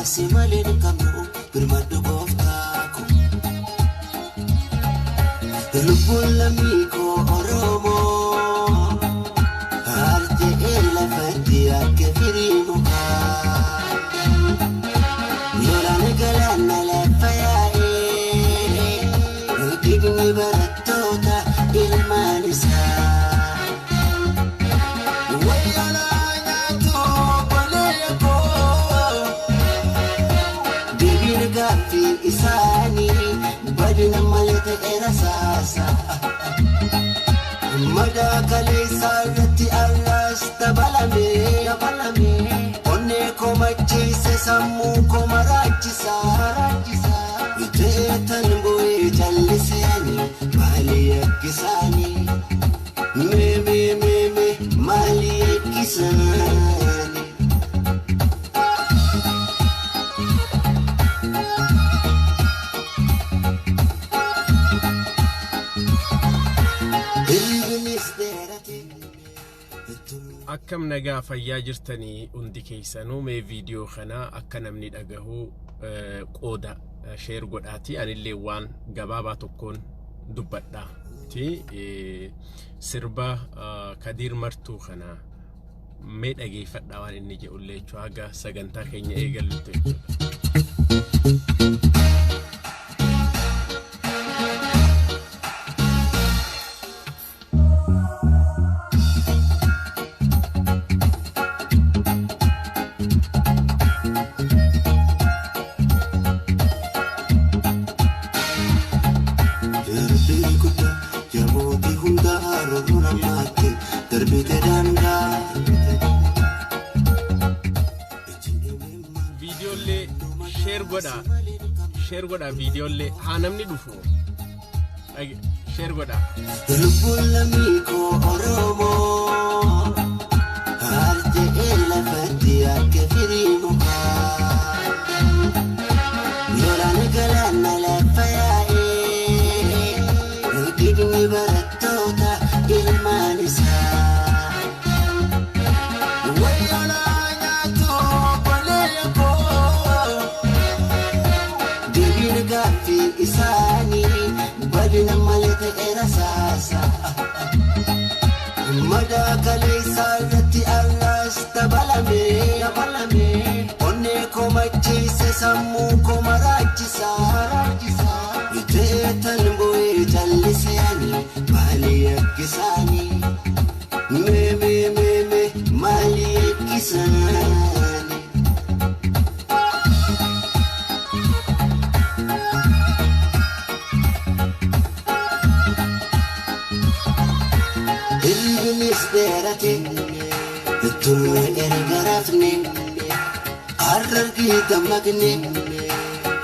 Si malee hin qabnu birmadhu gooftaa koo. Lubbuun lammii koo Oromoo harja'ee lafatti akka firii mukaa. Lolaan galaana lafa yaa'ee dhiigni barattoota ilmaan isaa. Wayyaanaa nyaatu obboleeyya koo. Deebiin gaaffii isaanii badina malee ta'e rasaasa. Madaa kaleessaa irratti arraas dabalame. Onnee koo macheesse sammuu koo maraachisa. Ta'ee tan bu'ee calliseeni maali yakkisaanii? Mee mee mee mee maali yakkisaanii? Hirribnis dheerate. Akkam nagaa fayyaa jirtanii hundi keessanuu? Mee viidiyoo kana akka namni dhagahu qooda share godhaati. Anillee waan gabaabaa tokkoon dubbadha ti. Sirba Kadiir Martuu kana mee dhageeffadhaa, waan inni jedhullee jechuudha, haga sagantaa keenya eegallutti jechuudha. Darbii guddaa yaa mootii hundaa, roorroo namaatti darbite daangaa. Viidiyoollee share godhaa, share godhaa, viidiyoollee haa namni dhufu. Share godhaa. Lubbuun lammii koo Oromoo harja'ee lafatti akka firii mukaa. Lolaan galaana lafa yaa'ee dhiigni barattoota ilmaan isaa. Wayyaanaa nyaatu obboleeyya koo. Deebiin gaaffii isaanii badina malee ta'e rasaasa. Madaa kaleessaa irratti arraas dabalame. Onnee koo macheesse sammuu koo maraachisa. Ta'ee tan bu'ee calliseeni maali yakkisaanii? Mee mee mee mee maali yakkisaanii? Hirribnis dheerate, turre erga rafne, har'argii dammaqne,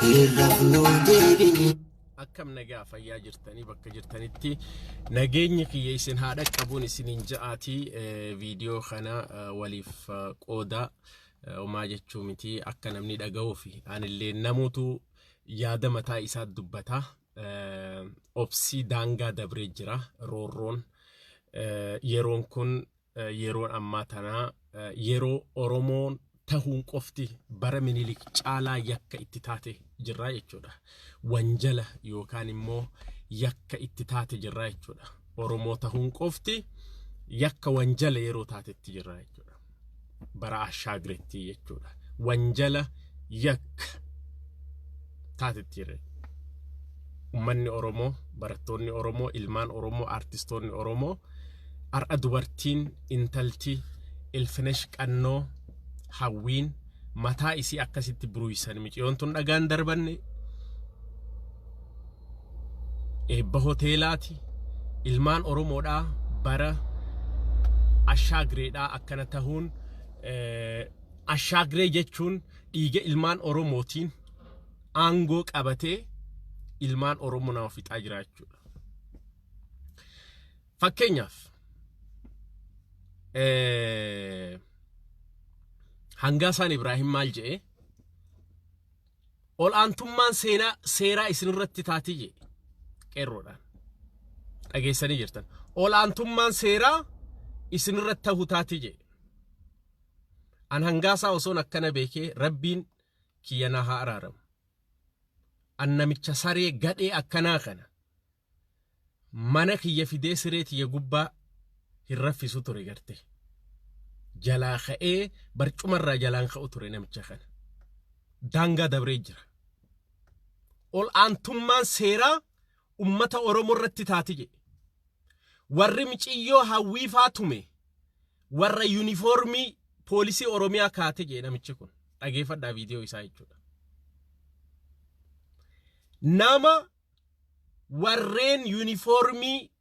hin rafnuu deebine. Akkam nagaa fayyaa jirtanii? Bakka jirtanitti nageenyi kiyya isin haa dhaqqabuun isiniin ja'aatii, viidiyoo kana waliif qooda. Homaa jechuu miti, akka namni dhaga'uu fi anillee namuutu yaada mataa isaa dubbata. Obsii daangaa dabree jira roorroon. Yeroon kun, yeroon ammaa tanaa, yeroo Oromoon tahuun qofti bara Minilik caalaa yakka itti taate jirraa jechuudha. Wanjala yookaan immoo yakka itti taate jirraa jechuudha. Oromoo tahuun qofti yakka wanjala yeroo taatetti jirraa jechuudha. Bara Ashaagretti jechuudha. Wanjala yakka taatetti jirra. Uummanni Oromoo, barattoonni Oromoo, ilmaan Oromoo, aartistoonni Oromoo, har'a dubartiin intalti Ilfinesh Qannoo Hawwiin mataa isii akkasitti buruuysan, miciyoon tun dhagaan darbanne eebba hoteelaati. Ilmaan Oromoodhaa bara Ashaagreedhaa akkana tahuun, Ashaagree jechuun dhiiga ilmaan Oromootiin aangoo qabatee ilmaan Oromoo nama fixaa jira jechuudha. Fakkeenyaaf, Hangaasaan Ibraahim maal jedhee? Ol'aantummaan seenaa seeraa isinirratti taati jedhe qeerroodhaan. Dhageessanii jirtan. Ol'aantummaan seeraa isinirratti ta'uu taati jedhe. An Hangaasaa osoon akkana beekee, Rabbiin kiyya naa haa araaramu. An namicha saree gadhee akkanaa kana mana kiyya fidee siree tiyya gubbaa hin raffisu ture garte. Jalaa ka'ee barcumarraa jalaan ka'u ture namicha kana. Daangaa dabree jira. Ol aantummaan seeraa ummata Oromoo irratti taati jedhe. Warri miciyyoo hawwiifaa tume warra yuunifoormii poolisii Oromiyaa kaate jedhe namichi kun. Dhageeffadhaa viidiyoo isaa jechuudha. Nama warreen yuunifoormii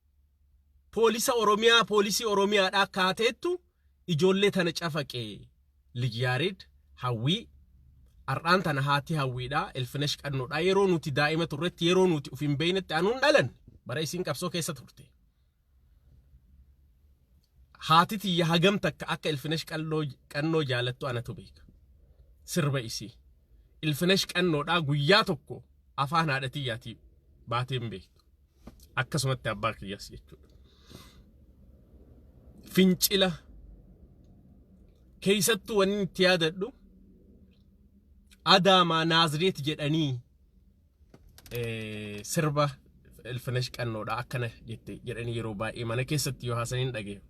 poolisa Oromiyaa poolisii Oromiyaadhaa kaateettu ijoollee tana cafaqee Lij Yaareed Hawwii har'aan tana haati Hawwiidhaa Ilfinesh Qannoodhaa yeroo nuti daa'ima turretti yeroo nuti of hin beeknetti anuun dhalan bara isiin qabsoo keessa turte. Haati tiyya hagam takka akka Ilfinesh Qannoo jaalattu anatu beeka. Sirba isii. Ilfinesh Qannoodhaa guyyaa tokko afaan haadha tiyyaatii baatee hin beektu. Akkasumatti abbaa kiyyaas jechuudha. Fincila keessattuu wanni itti yaadadhu Adaamaa Naazreet jedhanii sirba Ilfinesh Qannoodha akkana jette jedhanii yeroo baay'ee mana keessatti yoo haasan hin dhageefu.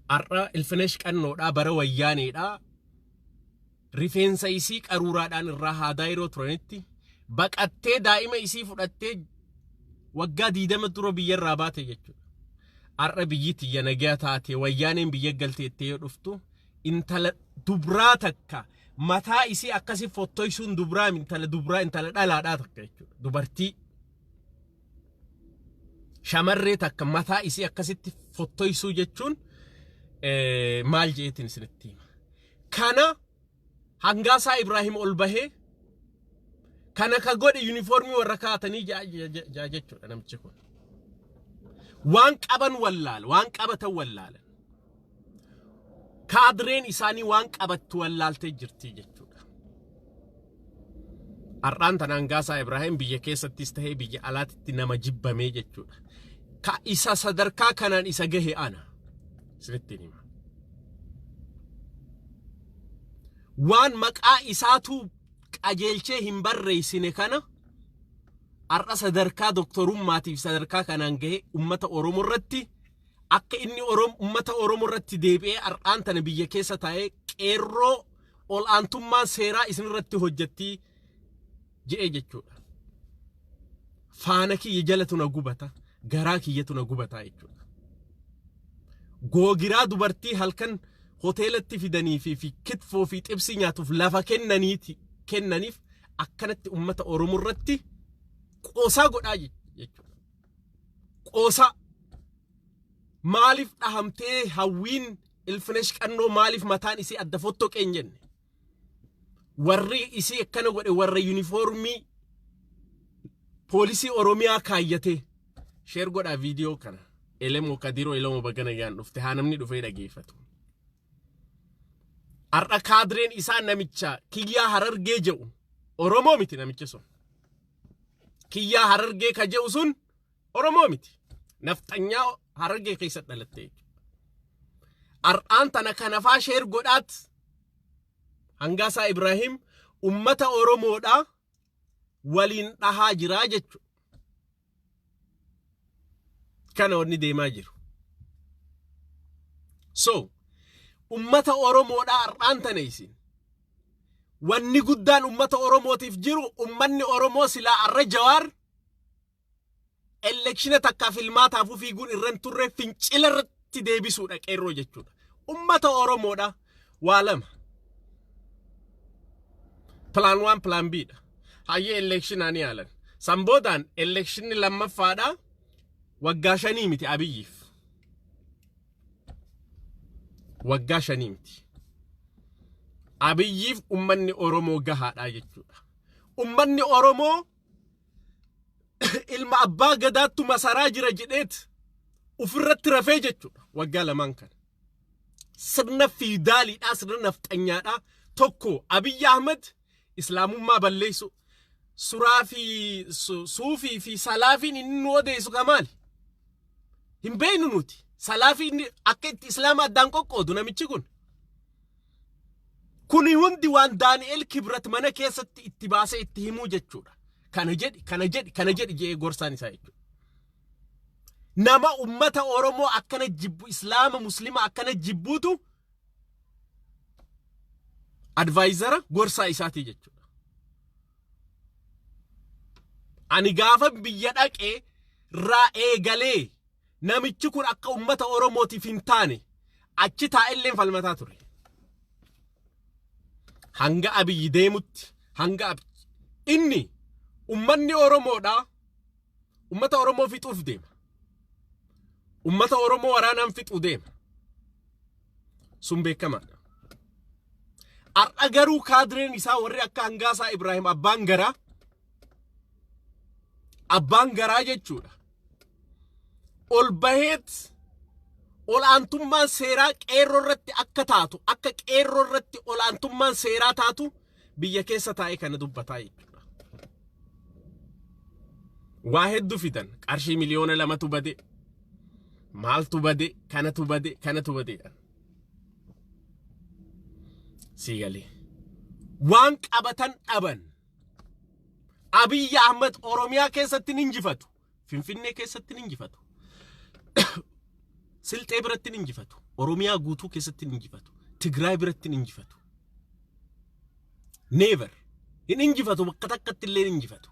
Har'a Ilfinesh Qannoodha bara wayyaaneedha. Rifeensa isii qaruuraadhaan irraa haadaa yeroo turanitti baqattee daa'ima isii fudhattee waggaa 20 dura biyyarraa baate jechuudha. Har'a biyyi tiyya nagaa taate wayyaaneen biyya galteettee yoo dhuftu intala dubraa takka mataa isii akkasi fottoysuun dubraa intala dubraa intala dhalaadhaa takka jechuudha. Dubartii shamarree takka mataa isii akkasitti fottoysuu jechuun maal jeetiin isinitti hima. Kana Hangaasaa Ibraahim ol bahee kana ka godhe yuunifoormii warra kaatanii ja'a jechuudha namichi kun. Waan qaban wallaala, waan qabatan wallaalan. Kaadreen isaanii waan qabattu wallaaltee jirti jechuudha. Har'aan tana Hangaasaa Ibraahim biyya keessattis tahee biyya alaatitti nama jibbamee jechuudha. Ka isa sadarkaa kanaan isa gahe ana. Isinitti hima. Waan maqaa isaatu qajeelchee hin barreessine kana har'a sadarkaa doktorummaatiif sadarkaa kanaan gahe ummata Oromoo irratti akka inni ummata Oromoo irratti deebi'ee har'aan tana biyya keessa taa'ee qeerroo ol'aantummaan seeraa isin irratti hojjettii je'ee jechuudha. Faana kiyya jalatu na gubata, garaa kiyyatu na gubataa jechuudha. Googiraa dubartii halkan hoteelatti fidanii fi kitfoo fi xibsii nyaatuuf lafa kennaniiti kennaniif akkanatti ummata Oromoo irratti qoosaa godhaa jechuudha. Qoosaa maaliif dhahamtee Hawwiin Ilfinesh Qannoo maaliif mataan isii adda fottoqee hin jenne. Warri isii akkana godhe warra yuunifoormii poolisii Oromiyaa kaayyatee. Share godhaa viidiyoo kana. Elemoo Kadiroo Elemoo baga nagaan dhufte haa namni dhufee dhageeffatu. Har'a kaadreen isaa namicha Kiyyaa Harargee jedhu Oromoo miti namichi sun. Kiyyaa Harargee ka jedhu sun Oromoo miti. Nafxanyaa Harargee keessa dhalatte jechuudha. Har'aan tana kanafaa share godhaat Hangaasaa Ibraahim ummata Oromoodhaa waliin dhahaa jiraa jechuudha. Kana wanni deemaa jiru. So, ummata Oromoodhaa har'aan tana isin. Wanni guddaan ummata Oromootiif jiru ummanni Oromoo silaa arra Jawaar election takkaa filmaataafuu fiiguun irra hin turre fincila irratti deebisuudha qeerroo jechuudha. Ummata Oromoodha waa lama. Plan 1 plan B dha. Hayyee electionaa ni yaalan. San boodaan electionni lammaffaadha waggaa 5 miti Abiyyiif. Waggaa 5 miti. Abiyyiif ummanni Oromoo gahaadha jechuudha. Ummanni Oromoo ilma abbaa gadaattu masaraa jira jedheet ofirratti rafee jechuudha waggaa lamaan kana. Sirna fiidaaliidhaa sirna nafxanyaadhaa tokko Abiyyi Ahmed islaamummaa balleessu suraa fi suufii fi salaafiin inni nu odeessu ka maali? Hin beeknu nuti. Salaafii inni akka itti islaama addaan qoqqoodu namichi kun. Kuni hundi waan Daani'el Kibrat mana keessatti itti baasee itti himuu jechuudha. Kana jedhi, kana jedhi, kana jedhi jedhee gorsaan isaa jechuudha. Nama ummata Oromoo akkana jibbu, Islaama Muslima akkana jibbuutu advisor gorsaa isaatii jechuudha. Ani gaafa biyya dhaqee irraa eegalee namichi kun akka ummata Oromootiif hin taane achi taa'elleen falmataa ture. Hanga Abiyyi deemutti, hanga inni ummanni Oromoodhaa ummata Oromoo fixuuf deema. Ummata Oromoo waraanaan fixuu deema. Sun beekamaadha. Har'a garuu kaadireen isaa warri akka Hangaasaa Ibraahim abbaan garaa, abbaan garaa jechuudha. Ol baheet ol'aantummaan seeraa qeerroo irratti akka taatu, akka qeerroo irratti ol'aantummaan seeraa taatu biyya keessa taa'ee kana dubbataa jechuudha. Waa hedduu fidan, qarshii 2 miliyoonatu bade, maaltu bade, kanatu bade, kanatu bade. Sii galee. Waan qabatan dhaban. Abiyyi Ahmad Oromiyaa keessatti ni injifatu. Finfinnee keessatti ni injifatu. Silxee biratti ni injifatu. Oromiyaa guutuu keessatti ni injifatu. Tigraay biratti ni injifatu. Never. Hin injifatu, bakka takkatti illee hin injifatu.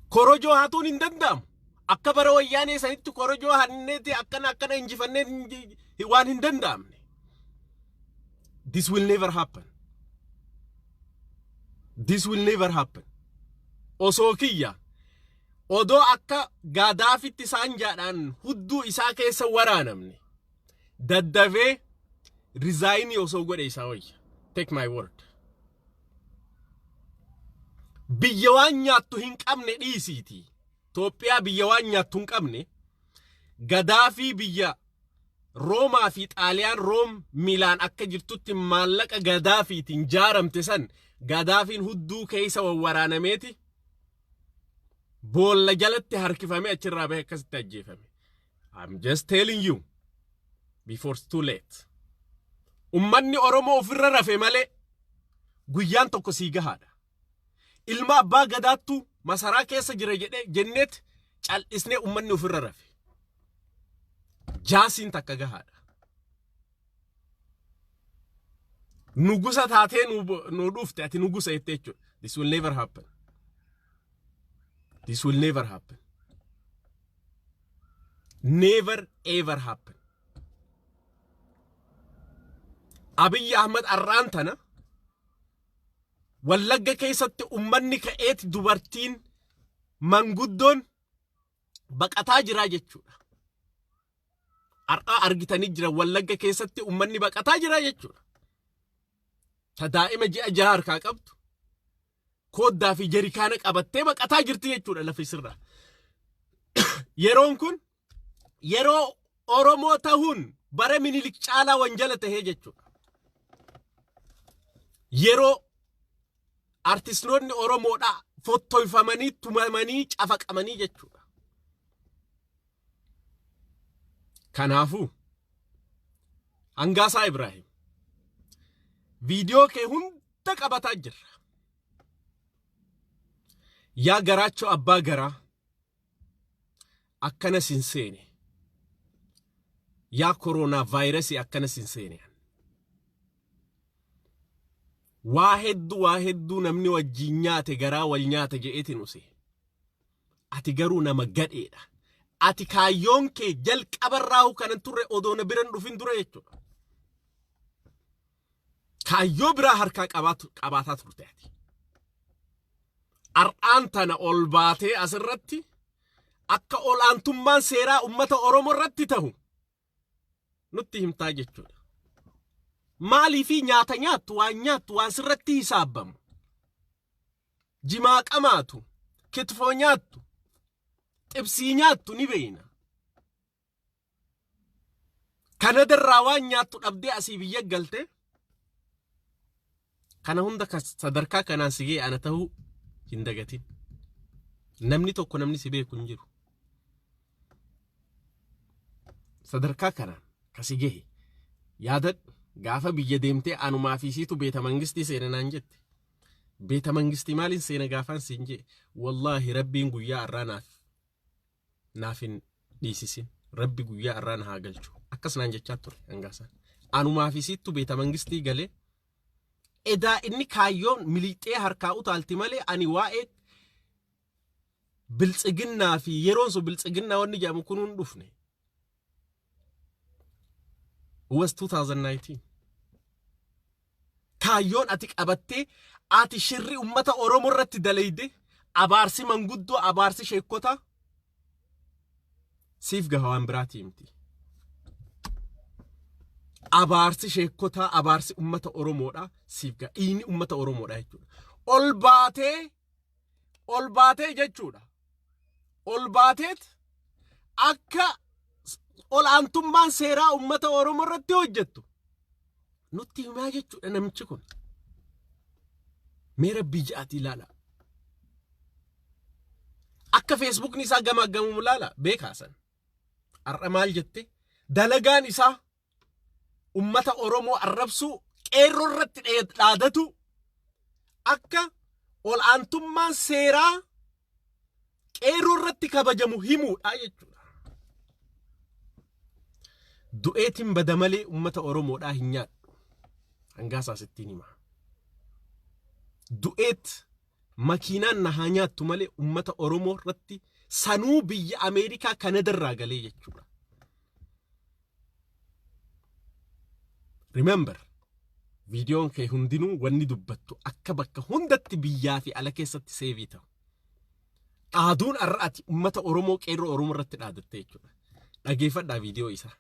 Korojoo hatuun hin danda'amu. Akka bara Wayyaanee sanitti korojoo hanneeti akkana akkana injifannee waan hin danda'amne. This will never happen. This will never happen. Osoo kiyya odoo akka Gaadaafitti isaan jaadhaan hudduu isaa keessa waraanamne, daddafee resign osoo godhe isaa wayya. Take my word. Biyya waan nyaattu hin qabne dhiisiiti. Itoophiyaa biyya waan nyaattu hin qabne, Gadaafii biyya Roomaa fi Xaaliyaan Room Milaan akka jirtutti maallaqa Gadaafiitiin jaaramte san, Gadaafiin hudduu keessa wawwaraanameeti boolla jalatti harkifamee achirraa bahee akkasitti ajjeefame. I'm just telling you before it's too late. Ummanni Oromoo ofirra rafe malee guyyaan tokko sii gahaadha. Ilma abbaa gadaattu masaraa keessa jira jedhee jenneet cal'isnee ummanni ofirra rafe. Jaasiin takka gahaadha. Nugusa taatee nu dhufte, ati nugusa jettee jechuudha. This will never happen. This will never happen. Never ever happen. Abiyyi Ahmad arraan tana Wallagga keessatti ummanni ka'eeti dubartiin manguddoon baqataa jiraa jechuudha. Har'aa argitanii jira, Wallagga keessatti ummanni baqataa jiraa jechuudha. Ta daa'ima ji'a 6 harkaa qabdu kooddaa fi jerikaana qabattee baqataa jirti jechuudha lafa isirraa. Yeroon kun yeroo Oromoo tahuun bara Minilik caalaa wanjala tahee jechuudha. Yeroo artistoonni Oromoodhaa fottoyfamanii, tumamanii, cafaqamanii jechuudha. Kanaafuu Hangaasaa Ibraahim, viidiyoo kee hunda qabataa jirra. Yaa garaachoo abbaa garaa, akkana sin seene. Yaa koronaa vaayirasii, akkana sin seene. Waa hedduu, waa hedduu namni wajjin nyaate garaa wal nyaata je'eetiin use. Ati garuu nama gadheedha. Ati kaayyoon kee jalqabarraa kanan turre odoo na biran dhufin dura jechuudha. Kaayyoo biraa harkaa qabaataa turte ati. Har'aan tana ol baatee asirratti akka ol'aantummaan seeraa uummata Oromoo irratti tahu nutti himtaa jechuudha. Maaliifii nyaata nyaattu, waan nyaattu, waan sirratti hisaabbamu. Jimaa qamaatu, kitfoo nyaattu, xibsii nyaattu ni beeyna. Kanadarraa waan nyaattu dhabdee asii biyya galte, kana hunda sadarkaa kanaan si ga'e ana ta'uu hin dagatin. Namni tokko namni si beeku hin jiru. Sadarkaa kanaan ka si gahe yaadadhu. Gaafa biyya deemtee anumaa fi siitu beeta mangistii seena naan jette. Beeta mangistii maaliin seena gaafaan siin jee, wallaahi Rabbiin guyyaa har'aa naaf hin dhiisisin. Rabbi guyyaa har'aa na haa galchu. Akkas naan jechaa ture Hangaasaan. Anumaa fi siittu beeta mangistii galee, edaa inni kaayyoon miliixee harkaa utaalti malee, ani waa'ee Biltsiginnaa fi yeroon sun Biltsiginnaa wanni jedhamu kun hin dhufne. Was 2019. Kaayyoon ati qabattee, ati shirri ummata Oromoo irratti dalayde, abaarsi manguddoo, abaarsi sheekkotaa siif gaha, waan biraatii miti. Abaarsi sheekkotaa, abaarsi ummata Oromoodha siif gaha. Dhiigni ummata Oromoodha jechuudha. Ol baatee, ol baatee jechuudha. Ol baateet akka ol'aantummaan seeraa ummata Oromoo irratti hojjettu nutti himaa jechuudha namichi kun. Mee Rabbii ja'atii ilaala. Akka Feesbuukni isaa gamaaggamumu ilaala beekaa san. Har'a maal jette? Dalagaan isaa ummata Oromoo arrabsuu, qeerroo irratti dhaadatu, akka ol'aantummaan seeraa qeerroo irratti kabajamu himuudha jechuudha. Du'eetiin bada malee ummata Oromoodhaa hin nyaadhu. Hangaasaa sittiin hima. Du'eet makiinaan na haa nyaattu malee ummata Oromoo irratti, sanuu biyya Ameerikaa Kanadarraa galee jechuudha. Remember, viidiyoon kee hundinuu wanni dubbattu akka bakka hundatti biyyaa fi ala keessatti save ta'u. Dhaaduun har'a ati ummata Oromoo, qeerroo Oromoo irratti dhaadatte jechuudha. Dhageeffadhaa viidiyoo isaa.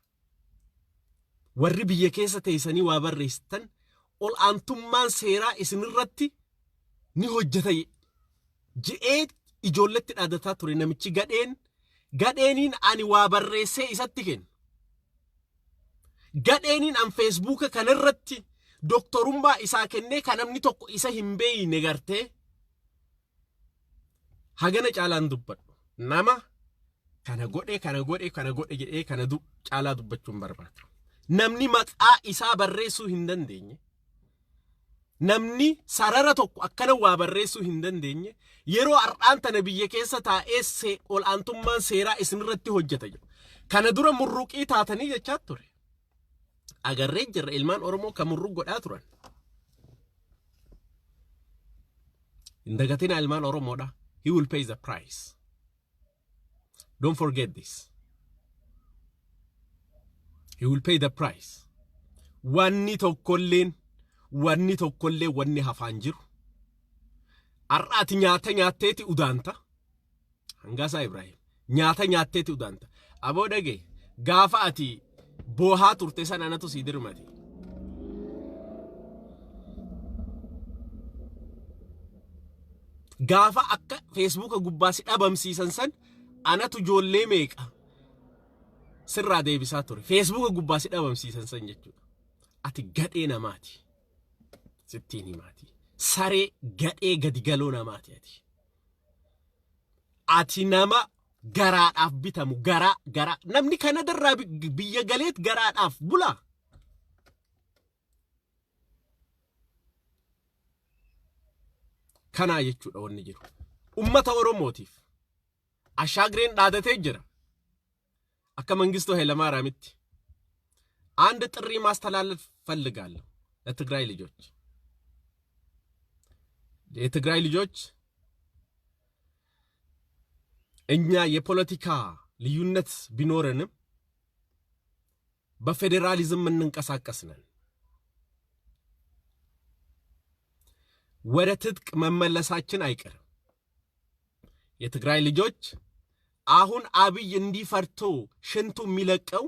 Warri biyya keessa teessanii waa barreessitan, ol aantummaan seeraa isinirratti ni hojjeta je'ee ijoolletti dhaadataa ture namichi gadheen gadheeniin ani waa barreessee isatti kennu. Gadheeniin an Feesbuuka kanarratti doktorummaa isaa kennee kan namni tokko isa hin beeyne gartee hagana caalaan dubbadhu. Nama kana godhe, kana godhe, kana godhe jedhee kana caalaa dubbachuu hin barbaadu. Namni maqaa isaa barreessuu hin dandeenye, namni sarara tokko akkana waa barreessuu hin dandeenye, yeroo har'aan tana biyya keessa taa'ee ol'aantummaan seeraa isinirratti hojjeta jedhu. Kana dura murruqii taatanii jechaa ture. Agarree jirra ilmaan Oromoo kan murruq godhaa turan. Hin dagatinaa ilmaan Oromoodha. He will pay the price. Don't forget this. He will pay the price. Wanni tokkolleen, wanni tokkollee wanni hafaan jiru. Har'a ati nyaata nyaatteeti udaanta. Hangaasaa Ibrahim. Nyaata nyaatteeti udaanta. Aboo dhage, gaafa ati boohaa turte sana anatu sii dirmate. Gaafa akka Feesbuuka gubbaa si dhabamsiisan san anatu ijoollee meeqa sirraa deebisaa ture. Feesbuuka gubbaa si dhabamsiisan san jechuudha. Ati gadhee namaati. Sittiin himaati. Saree gadhee gadi galoo namaati ati. Ati nama garaadhaaf bitamu, garaa garaa namni Kanadarraa biyya galeet garaadhaaf bulaa. Kanaa jechuudha wanni jiru. Ummata Oromootiif Ashaagreen dhaadatee jira. Akka Mangistuu Hayilamaariyaamitti አንድ ጥሪ ማስተላለፍ ፈልጋለሁ ለትግራይ ልጆች። የትግራይ ልጆች፣ እኛ የፖለቲካ ልዩነት ቢኖረንም በፌዴራሊዝም የምንንቀሳቀስ ነን። ወደ ትጥቅ መመለሳችን አይቀርም። የትግራይ ልጆች፣ አሁን አብይ እንዲፈርቶ ሽንቱ የሚለቀው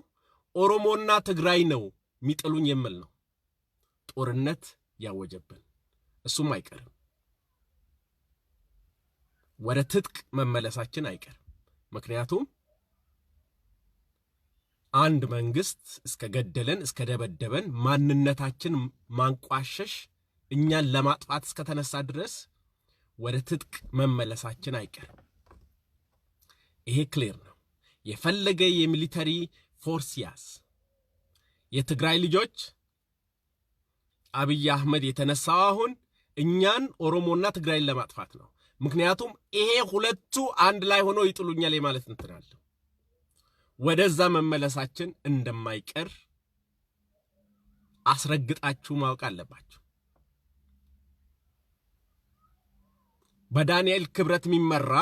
ኦሮሞና ትግራይ ነው የሚጥሉኝ የሚል ነው። ጦርነት ያወጀብን እሱም አይቀርም። ወደ ትጥቅ መመለሳችን አይቀርም። ምክንያቱም አንድ መንግስት እስከ ገደለን፣ እስከ ደበደበን፣ ማንነታችን ማንቋሸሽ፣ እኛን ለማጥፋት እስከተነሳ ድረስ ወደ ትጥቅ መመለሳችን አይቀርም። ይሄ clear ነው። የፈለገ የ military force ያዝ። የትግራይ ልጆች አብይ አህመድ የተነሳው አሁን እኛን ኦሮሞና ትግራይን ለማጥፋት ነው። ምክንያቱም ይሄ ሁለቱ አንድ ላይ ሆኖ ይጥሉኛል የማለት እንትን አለው። ወደዛ መመለሳችን እንደማይቀር አስረግጣችሁ ማወቅ አለባችሁ። በዳንኤል ክብረት የሚመራ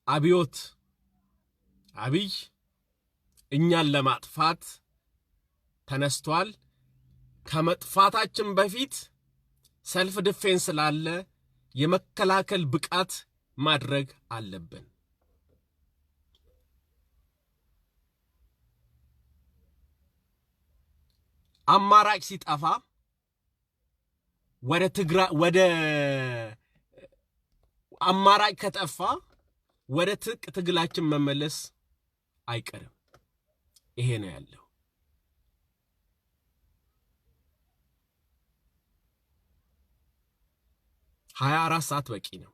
አብዮት አብይ እኛን ለማጥፋት ተነስቷል። ከመጥፋታችን በፊት self defense ስላለ የመከላከል ብቃት ማድረግ አለብን። አማራጭ ሲጠፋ ወደ ትግራይ ወደ አማራጭ ከጠፋ ወደ ትጥቅ ትግላችን መመለስ አይቀርም። ይሄ ነው ያለው። 24 ሰዓት በቂ ነው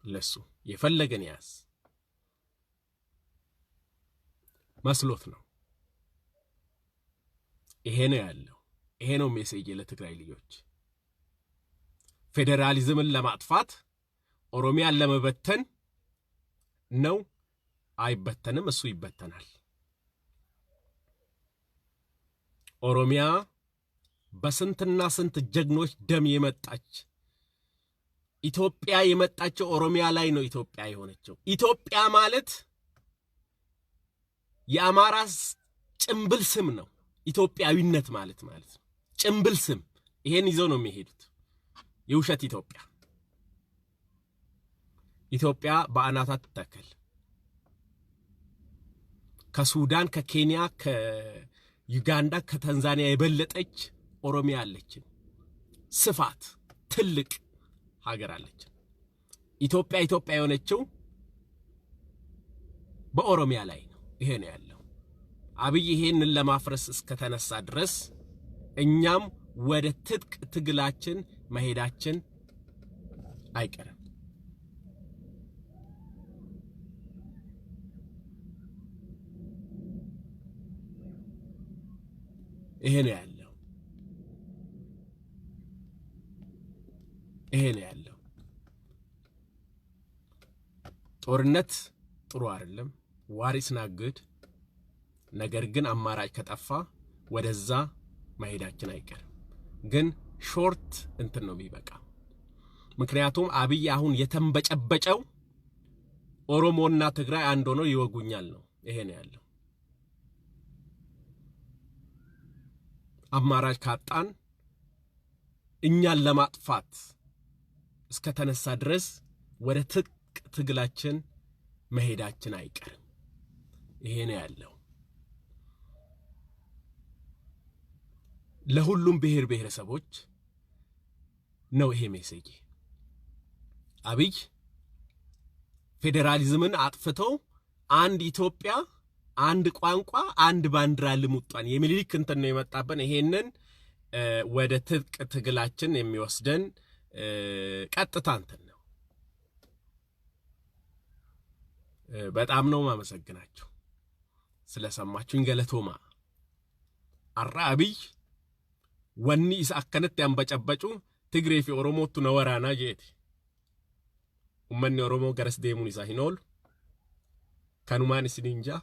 ለሱ። የፈለገን ያዝ መስሎት ነው። ይሄ ነው ያለው። ይሄ ነው message ለትግራይ ልጆች። ፌዴራሊዝምን ለማጥፋት ኦሮሚያን ለመበተን ነው። አይበተንም፣ እሱ ይበተናል። ኦሮሚያ በስንትና ስንት ጀግኖች ደም የመጣች ኢትዮጵያ የመጣችው ኦሮሚያ ላይ ነው። ኢትዮጵያ የሆነችው ኢትዮጵያ ማለት የአማራ ጭምብል ስም ነው። ኢትዮጵያዊነት ማለት ማለት ነው። ጭምብል ስም ይሄን ይዘው ነው የሚሄዱት። የውሸት ኢትዮጵያ። ኢትዮጵያ በአናቷ ትተከል። ከሱዳን፣ ከኬንያ፣ ከዩጋንዳ፣ ከታንዛኒያ የበለጠች ኦሮሚያ አለችን። ስፋት ትልቅ ሀገር አለችን። ኢትዮጵያ ኢትዮጵያ የሆነችው በኦሮሚያ ላይ ነው። ይሄ ነው ያለው። አብይ ይሄንን ለማፍረስ እስከተነሳ ድረስ እኛም ወደ ትጥቅ ትግላችን መሄዳችን አይቀርም። ይሄ ነው ያለው። ይሄ ነው ያለው። ጦርነት ጥሩ አይደለም። War is not good። ነገር ግን አማራጭ ከጠፋ ወደዛ መሄዳችን አይቀርም። ግን short እንትን ነው የሚበቃ። ምክንያቱም አብይ አሁን የተንበጨበጨው ኦሮሞና ትግራይ አንድ ሆነው ይወጉኛል ነው። ይሄ ነው ያለው። አማራጭ ካጣን እኛን ለማጥፋት እስከተነሳ ድረስ ወደ ትጥቅ ትግላችን መሄዳችን አይቀርም። ይሄ ነው ያለው። ለሁሉም ብሔር ብሔረሰቦች ነው ይሄ message። አብይ ፌዴራሊዝምን አጥፍተው አንድ ኢትዮጵያ፣ አንድ ቋንቋ፣ አንድ ባንዲራ ልሙጧን የሚኒሊክ እንትን ነው የመጣብን። ይሄንን ወደ ትጥቅ ትግላችን የሚወስደን ቀጥታ እንትን ነው። በጣም ነው ማመሰግናችሁ ስለሰማችሁኝ። Galatoomaa። Har'a Abiy wanni isa akkanatti hanbacabbacu Tigree fi Oromootu na waraanaa jeeti. Ummanni Oromoo garas deemuun isaa hin oolu. Kanumaan isiniin jaa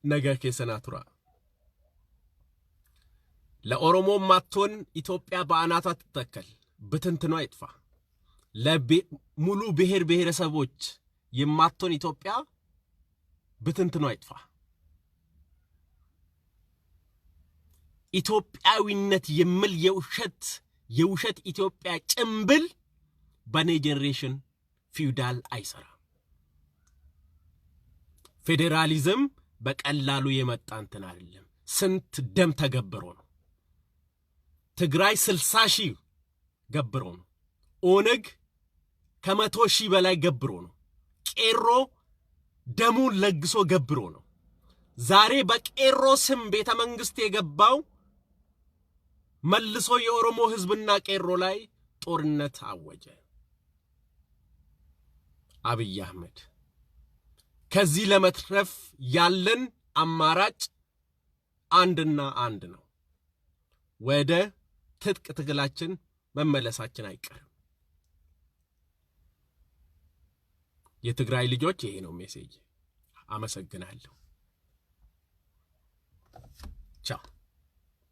nagaa keessanaa tura. ለኦሮሞ ማትሆን ኢትዮጵያ በአናቷ ትተከል፣ ብትንትኗ ይጥፋ። ለሙሉ ብሔር ብሔረሰቦች የማትሆን ኢትዮጵያ ብትንትኗ ይጥፋ። ኢትዮጵያዊነት የሚል የውሸት ኢትዮጵያ ጭምብል በኔ generation ፊውዳል አይሰራም። ፌዴራሊዝም በቀላሉ የመጣ እንትን አይደለም። ስንት ደም ተገብሮ ነው። ትግራይ 60,000 ገብሮ ነው። ኦነግ ከ100,000 በላይ ገብሮ ነው። ቄሮ ደሙን ለግሶ ገብሮ ነው። ዛሬ በቄሮ ስም ቤተ መንግስት የገባው መልሶ የኦሮሞ ህዝብና ቄሮ ላይ ጦርነት አወጀ። አብይ አህመድ ከዚህ ለመትረፍ ያለን አማራጭ አንድና አንድ ነው። ወደ ትጥቅ ትግላችን መመለሳችን አይቀርም። የትግራይ ልጆች ይሄ ነው message። አመሰግናለሁ። ቻው።